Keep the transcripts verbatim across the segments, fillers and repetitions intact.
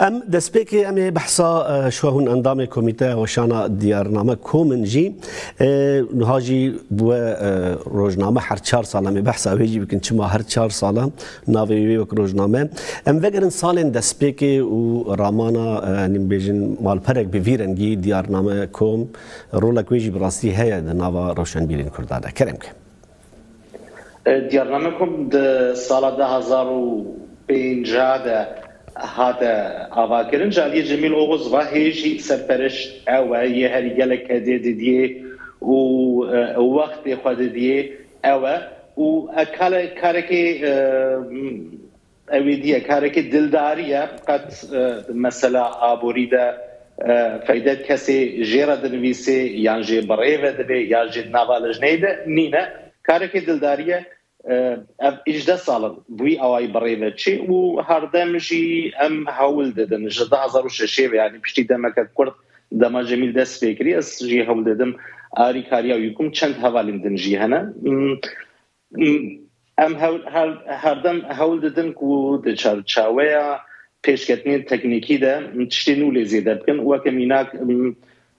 Em destpêkê em ê behsa, e, şwe hûn endamê Komîteya Weşana Diyarname Kom in jî, e, niha jî bûye, e, rojname her çar sal em ê behsa wê jî bikin. Çima her çar sala navê wê wek rojname? Em vegerin salên destpêkê û ramana, e, nîm bêjin malperek bi vî rengî Diyarname Kom, rolek wê jî bi rastî heye di nava rewşenbîrên Kurdan de. Kerem ke. E, Diyarname Kom di sala du hazar û pênc de hate avakirin. Ji aliyê Cemîl Oxuz ve hê jî serpereş ew e, yê herî gelek kedê didiyê û, e, wextê xwe didiyê ew e. Û e kale-, karekê, e, ew ê diye, karekê dildarî ye. Qet, e, mesela aborî de, e, feyde kesê jê re dinivîsê, yan jê bi rê ve dibê, yan jê di nava lijneyê de nîne. Karekê dildarî ye. E, ev hejde sal in bi wî awayî bi rê ve çê û herdem jî em hewl didin. Ji du hazar û şeşê ve, yanî piştî demeke kurt, dema Cemîl dest pê kirî, ez jî hewl didim alîkariya wî bikim. Çend hevalên din jî hene. Hmm, hmm, em hewl, her, herdem hewl didin ku di çarçaweya pêşketinên teknîkî de tiştê nû lê zêde bikin. Weke mînak, hmm,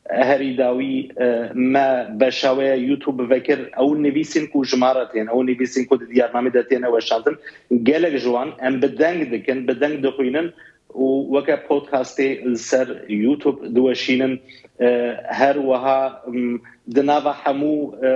herî dawî, e, me beşa we ya YouTube vekir, ew nivîsên ku ji me re tên, ew nivîsên ku di diyarnamê de têne weşandin, gelek ji wan em bi deng dikin, bi deng dixwînin û weke podcastê li ser YouTube diweşînin. E, her wiha, m, di nava hemû, e,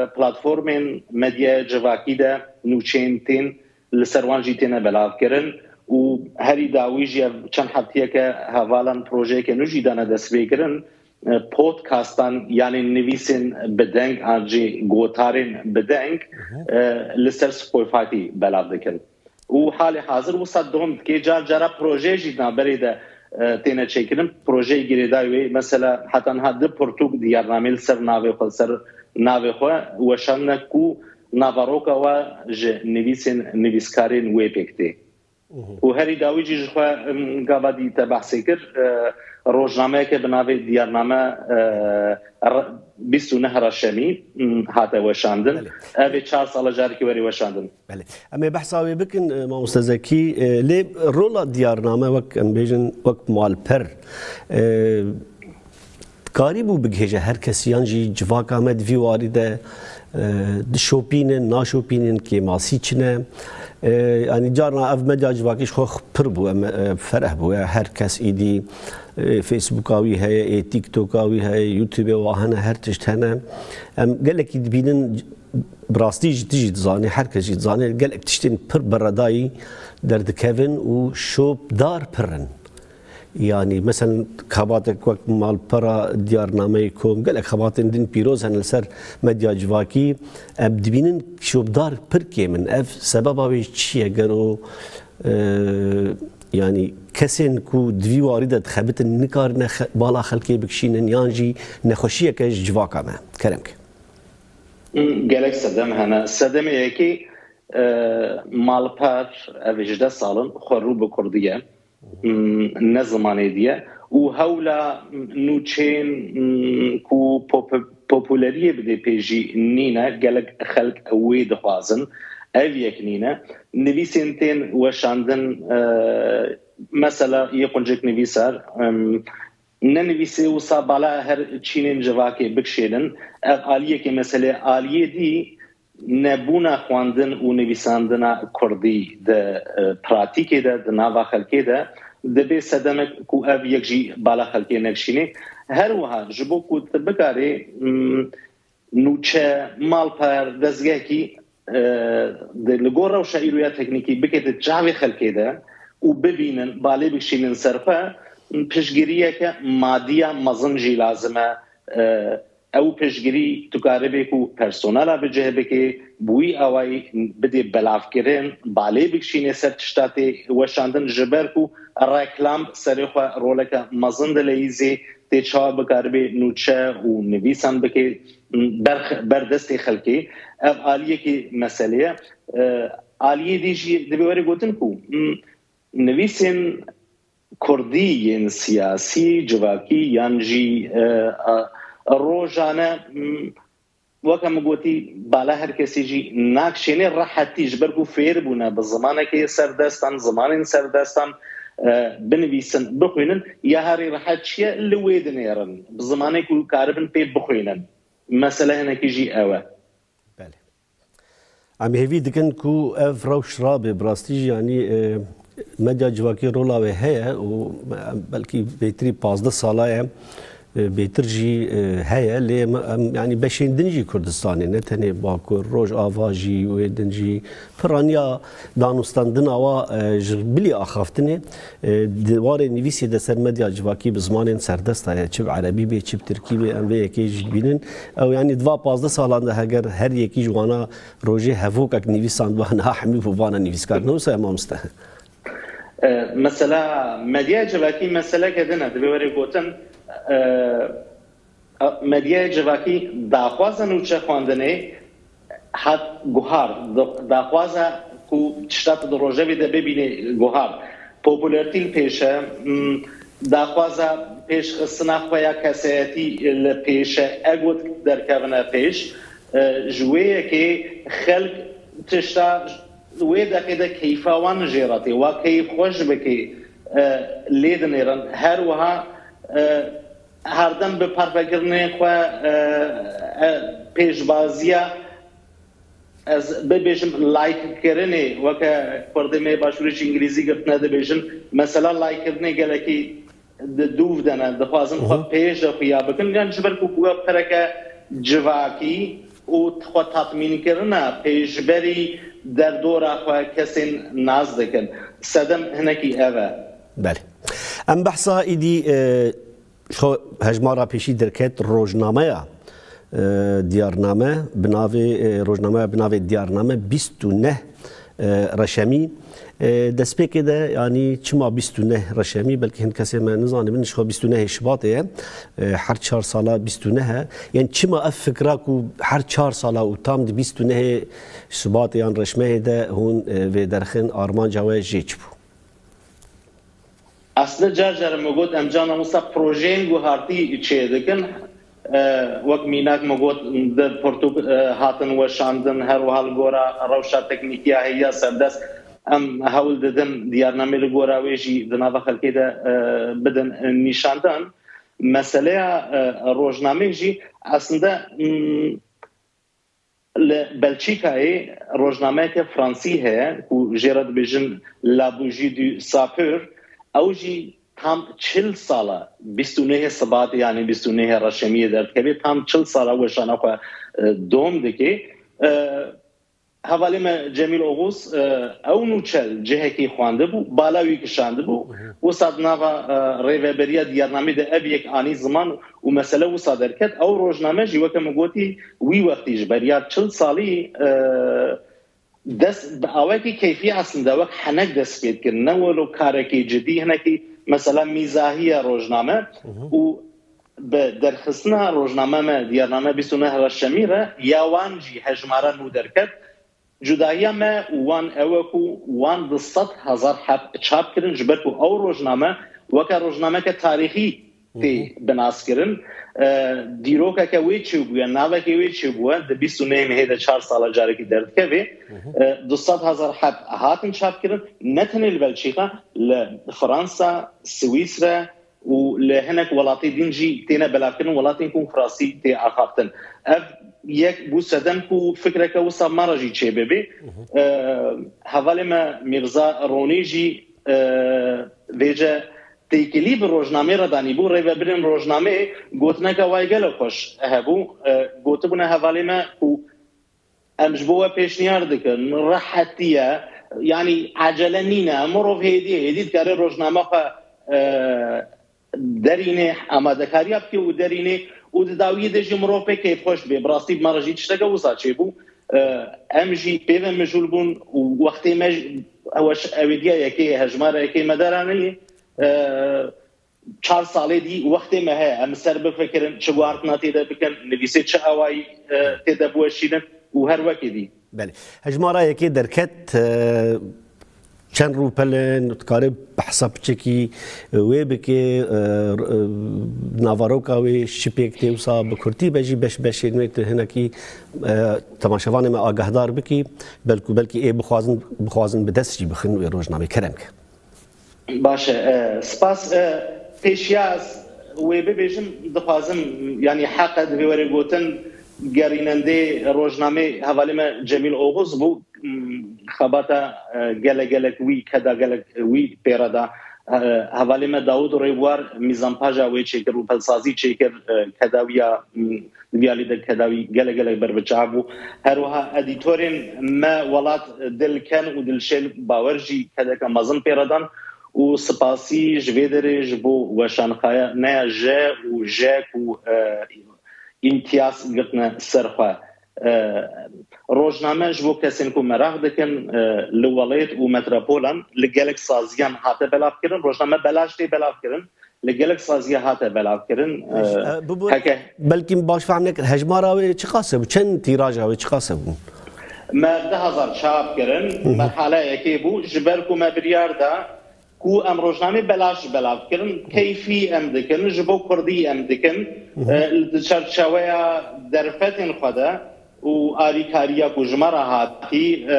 platformên medyaya civakî de nûçeyên tên li ser wan jî têne belavkirin û herî dawî jî ev çend heftiyeke hevalan projeyeke nû jî dane destpêkirin, e, podcastan, yanî nivîsên bi deng an jî gotarên bi deng, e, li ser Spotify belav dikin. Û halê hazir wisa dom dike, car cara projeyê jî di navberê de, e, têne çêkirin. Projeyê girêdayî wê, mesela heta niha du pirtûk diyarnameyê li ser navê xwe, li ser navê xwe weşandine ku naveroka we ji nivîsên nivîskarên wê pêk tê. Û herî dawî jî ji xwe, em, gava dî te behsê kir, e, rojnameyeke bi navê Diyarname, e, re-, bîst û neh reşemî, em, hate weşandin. Belê. Ev ê çar sala carekê werê weşandin. Belê. Em ê behsa wê bikin, e, mamoste Zekî. E, lê rola Diyarname wek, em bêjin, wek malper, e, karîbû bigihêje her kesî, yan jî civaka me di vî warî de, e, dişopînin, naşopînin, kêmasî çi ne? E, yanî carna ev medya civakî ji xwe pir bû, em, e, fereh bû. Her kes îdî, e, Facebooka wî heye, ê TikToka wî heye, YouTube wa hene, her tişt hene. Em gelekî dibînin, bi rastî jî tu jî dizanî, her kes jî dizanî, gelek tiştên pir beredayî derdikevin û şopdar pir in. Yanî, meselen, xebatek wek Malpera Diyarnameyê Kom, gelek xebatên din pîroz hene li ser medya civakî. Em dibînin şopdar pir kêm in. Ev sebeba wê çi ye? Gero, e, yanî, kesên ku di vî warî de dixebitin, nikarine xe-, bala xelkê bikişînin, yan jî nexweşiyeke ji civaka me? Kerem ke. Gelek sedem hene. Sedemê yekê, e, Malper, ev hejde sal in, xwe rû bi kurdî ye. Hmm, ne zimanê diye. Û hewla, hmm, nûçeyên, hmm, ku pop-, populeriyê bidê pê jî nîne, gelek xelk wê dixwazin. Ev yek nîne. Nivîsên tên weşandin, e, mesela yê quncik nivîsar, em, ne nivîsê wisa bala her çînên civakê bikişênin. Ev aliyekê meselê, aliyê dî, nebûna xwendin û nivîsandina kurdî di, e, pratîkê de, di nava xelkê de, dibe sedemek ku ev yek jî bala xelkê nekişînê. Her wiha ji bo ku tu bikarê, mm, nûçe, malper, dezgehekî, e, di, li gor rewşa îro ya teknîkî bikete çavê xelkê de û bibînin, balê bikişînin ser xwe, piştgiriyeke madiya mezin jî lazim e, e, Ew piştgirî tu karibê ku personela bi cih bike, bi wî awayî bidê belavkirin, balê bikişînê ser tişta tê weşandin, ji ber ku reklam serê xwe roleke mezin dileyîzê, tê çawa bikaribê nûçe û nivîsan bike ber, ber destê xelkê. Ev aliyekî meselê ye. E, aliyê dî jî divê were gotin ku, m, nivîsên kurdî yên siyasî, civakî yan jî, e, e, rojane, m, weke min gotî, bala her kesî jî nakişênê rehetî, ji ber ku fêr bûne bi zimanekê serdestan, zimanên serdestan, e, binivîsin, bixwînin, ya herî rehet çi ye, li wê dinêrin, bi zimanê ku karibin pê bixwînin. Mesele hinekî jî ew e. Belê. Em hêvî dikin ku ev rewş rabe, bi rastî jî, yanî, e, medya civakî rola wê heye û, e, belkî bêtirî pazdeh sala ye, e, bêtir jî, e, heye, lê em, em, yanî beşên din jî Kurdistanê, ne tenê Bakur, Rojava jî, wê din jî piraniya danûstandina wa, e, ji bilî axaftinê, e, di warê nivîsê de ser medya civakî bi zimanên serdest heye, çi bi erebî bê, çi bi tirkî bê, em vê yekê jî dibînin. Ew, yanî, di va pazdeh salan de heger her yekî ji wana rojê hevokek nivîsandibana, hemî bûbana nivîskar. Ne wisa ye, mamoste? E, mesela medya civakî meseleke din e, divê were gotin, e, e, medyaya civakî daxwaza nûçe xwendinê hat guhar, da-, daxwaza ku tişta tu di rojevê de bibînî guhar. Popularîtî li pêş e, m, daxwaza pêşxistina xwe ya kesayetî li pêş e, ego derkevine pêş. E, ji wê yekê xelk tişta wê deqê de keyfa wan jê re tê, wa keyf xweş bikê, e, lê dinêrin. Her wiha, e, herdem bi parvekirinê xwe, e, e, pêşbaziya, ez bibêjim, like kirinê, weke kurdê me başûrê jî îngilîzî girtine dibêjin, mesela like kirinê gelekî di dûv de ne, dixwazin xwe Hı hı. pêş de xuya bikin, yan ji ber ku bûye pereke civakî û xwe tatmînkirina pêşberî derdora xwe kesên nas dikin. Sedem hinekî ev e. Belê. Em behsa îdî, e, xwe hejmara pêşî derket rojnameya, e, Diyarname, bi navê, e, rojnameya bi navê Diyarname bîst û neh, e, reşemî. E, destpêkê de, yanî çima bîst û neh reşemî, belkî hin kesê me nizanibin, ji xwe bîst û nehê Şibatê ye. E, her çar sala bîst û neh e. Yanî çima ev fikra ku her çar sala û tam di bîst û nehê Şibatê yan Reşmehê de hûn, e, vê derxin, armanca we jê çi bû? Aslında car car min got, em cana wisa projeyên guhartî çêdikin. E, wek mînak min got, di pirtûk, e, hatin weşandin, her wiha li gora rewşa teknîkî ya hêya serdest em hewl didin diyarnamê li gora wê jî di nava xelkê de, e, bidin, e, nîşandan. Meseleya, e, rojnameyê jî aslında, m, Li Belçîkayê rojnameyeke fransî heye ku jê re dibêjin La Bougie du Sapeur. Ew jî tam çil sal e, bîst û nehê Sibatê, yanî bîst û nehê Reşemiyê derdikeve, tam çil sal e weşana xwe, e, dom dike. E, Hevalê me Cemîl Oxuz, e, ew nûçe li cihekî xwendibû, bala wî kişandibû. Wisa di nava, e, rêveberiya diyarnamê de ev yek anî ziman û mesele wisa derket. Ew rojname jî, weke min gotî, wî wextî ji beriya çil salî, e, dest bi awekî keyfî, aslında wek henek dest pê dikir. Ne welo karekî cidî, hinekî mesela mîzahî ye rojname û bi derxistina rojname me, diyarname bîst û neh Reşemî re, ya wan jî hejmara nû derket. Cudahiya me û wan ew e ku wan di sed hezar heb çap kirin, ji ber ku ew rojname weke rojnameke tarîxî tê Hı hı. bi nas kirin. E, dîrokeke wê çêbûye, navekê wê çêbûye, di bîst û nehê mehê de çar sala carekî derdikeve. Hı hı. E, du sed hezar heb hatin çap kirin, ne tenê li Belçîka, li Fransa, Swîsre, û li hinek welatê din jî têne belavkirin, welatên ku firasî tê axaftin. Ev yek bû sedem ku fikreke wisa me re jî çêbibe. Hı hı. E, hevalê me Mîrza Ronî jî, e, vêce têkilî bi rojnamê re danîbû, rêvebirên rojnamê gotineke wayê gelek xweş hebû. E, gotibûne hevalê me ku Em ji bo we pêşniyar dikin, rehetî ye, yanî ecele nîne, mirov hêdî hêdî dikare rojname xwe, e, derînê, amadekariya bike û derînê û di dawiyê de jî mirov pê kêfxweş dibe. Bi rastî bi me re jî tişteke wisa çêbû. E, em jî pê ve mijûl bûn û wextê me jî, ew ş-, ew ê diya yekê, hejmara yekê me deraneyê. E, çar salê dî wextê me heye, em ser bifikirin, çi guhartina tê de bikin, nivîsê çi awayî, e, tê de biweşînin û her wekê dî. Belê. Hejmara yekê derket, e, çend rûpel in, dikare behsa piçekî, e, wê bike, e, e, naveroka wê çi pêk tê wisa bi kurtî be jî beş beşên wê tu hinekî, e, temaşevanê me agahdar bikî, belkû belkî ê bixwazin, bixwazin bi dest jî bixin wê rojnamê. Kerem ke. Baş e, e, spas. E, pêşiya ez wê bibêjim, dixwazim, yanî heq e, divê were gotin, gerînendê rojnamê hevalê me Cemîl Oxuz bû. M, xebata, e, gelek gelek wî, keda gelek wî pê re da. E, hevalê me Dawud Rêbwar mîzanpaja wê çêkir û pelsazî çêkir, e, keda wî ya, m, Di vî alî de keda wî gelek gelek berbiçav bû. Her wiha edîtorên me Welat Dilken û Dilşêl Bawer jî kedeke mezin pê re dan û spasî ji vê derê ji bo weşanxaneya je û je ku, e, îmtiyaz girtine ser xwe. E, rojname ji bo kesên ku meraq dikin, e, li welêt û metropolan li gelek saziyan hate belavkirin. Rojname belaş tê belavkirin. Li gelek saziya hate belavkirin. E, bibû, heke belkî baş fehm nekir. Hejmara wê çiqas e bû? Çend tîraja wê çiqas e bû? Me du hezar çap kirin. Merhala yekê bû. Ji ber ku me biryar da ku em rojnamê belaş belav kirin, keyfî em dikin, ji bo kurdî em dikin. E, di çerçeweya derfetên xwe de û alîkariya ku ji me re hatî, e,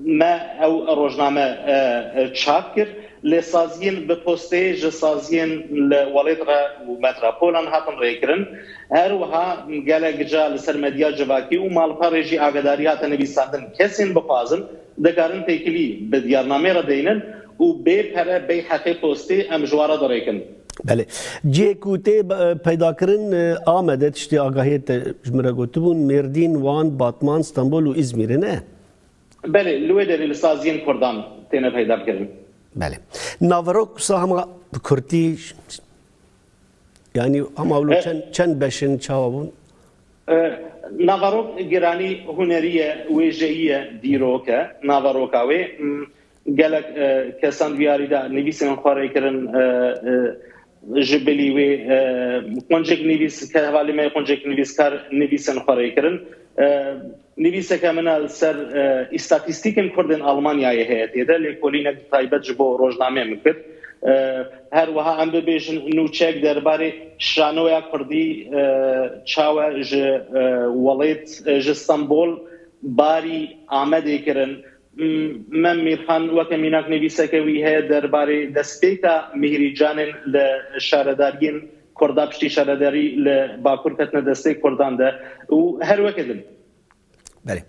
me ew rojname, e, e, çap kir. Lê saziyên bi postê ji saziyên li welêt re û metropolan hatin rêkirin. Her wiha gelek ca li ser medya civakî û malperê jî agadarî hate nivîsandin. Kesên bixwazin, dikarin têkilî bi diyarnamê re deynin û bê pere, bê heqê postê em ji wan re dirêkin. Belê. Cihê ku tê, e, peydakirin, e, Amedê, tiştê agahiyê te ji min re gotibûn, Mêrdîn, Wan, Batman, Stenbol û Îzmîrê, ne? Belê, li wê derê li saziyên kurdan têne peyda bikirin. Belê. Naverok wisa hema bi kurtî, yanî hema wilo E, çend, çend beş in, çawa bûn? E, naverok giranî hunerî ye, wêjeyî ye, dîrok e. Naveroka wê, m, gelek, e, kesan diyarî de nivîsên xwe rê kirin, e, e, ji bilî wê, e, quncik nivîs, hevalê me quncik nivîskar nivîsên xwe rê kirin. E, nivîseke min a li ser, e, îstatîstîkên Kurdên Almanyayê heye tê de, lêkolînek taybet ji bo rojnameyê min kir. E, her wiha em bibêjin nûçeyek derbarê şanoya Kurdî, e, çawe ji, e, welêt, e, ji Stenbol barî Amedê kirin. M-, Mem Mîrxan weke mînak nivîseke wî heye derbarê destpêka Mîhrîcanên li şaredariyên Kurda piştî şaredarî li Bakur ketine destê Kurdan de û her weke din. Belê.